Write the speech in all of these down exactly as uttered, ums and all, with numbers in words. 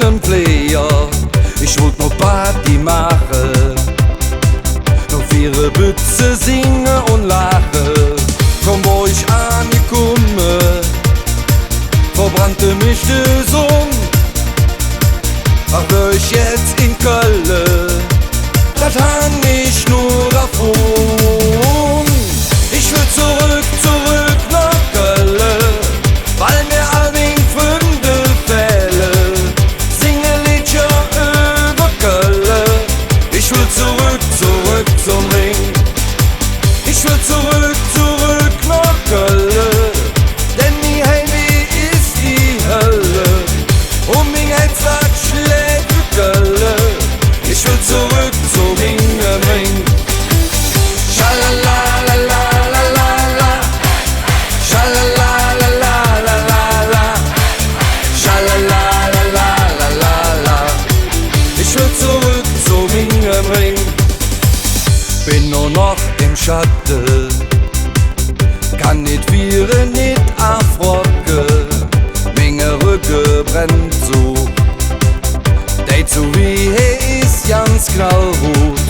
Em Fleeger, ich wollt noch Party maache, noch fiere, bütze, singe un laache. Kaum wor ich aangekumme, verbrannte mich de Sonn. Ach, wör ich jetz en Kölle, dat han ich nor dervun. Ich well zoröck, zoröck noh Kölle, weil mir all ming Fründe fähle. Singe Leedcher üvver Kölle. Ich well zoröck, zoröck zom Rhing. Ich well zoröck, zoröck noh Kölle. Denn mi Heimwäh es de Hölle. Un ming Hätz, dat schläg för Kölle. Ich well zoröck zo mingem Rhing. Schalala, la, la, la, la, la. Schalala, la, la, la, la, la. Schalala, la, la, la, la, la. Ich well zoröck zo mingem Rhing. Bin nor noch em Schatte, kann nit fiere, nit erfrocke. Minge Rögge brennt su, deit su wih, hä es ganz knallrud.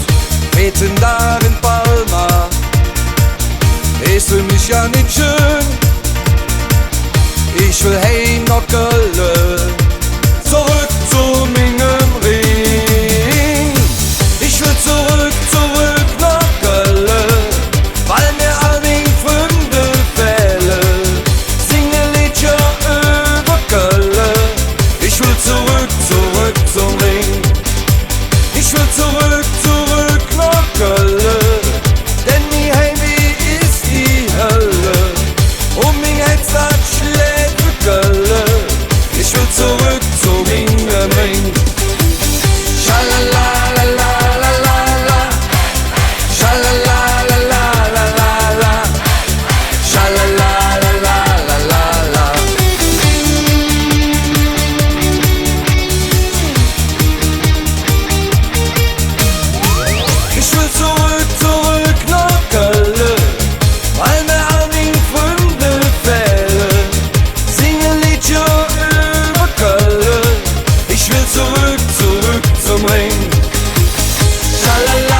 Veezehn Dag en Palma es för mich jo nit schön. Ich well heim noh Kölle, zoröck zo mingem Rhing. Ich well zoröck, zoröck noh Kölle, weil mir all ming Fründe fähle. Singe Leedcher üvver Kölle. Ich well zoröck, zoröck zom Rhing. Ich well zoröck, zoröck noh Kölle. Denn mi Heimwäh es de Hölle. Un ming Hätz, dat schläg för Kölle. Ich well zoröck zo mingem Rhing. Schalala, la, la, la, la, la. Schalala, la, la, la, la, la, la. Schalala, la, la, la, la, la. Ich well zoröck, zoröck noh Kölle, weil mir all ming Fründe fähle. Singe Leedcher üvver Kölle. Ich well zoröck, zoröck zom Rhing. Schalala,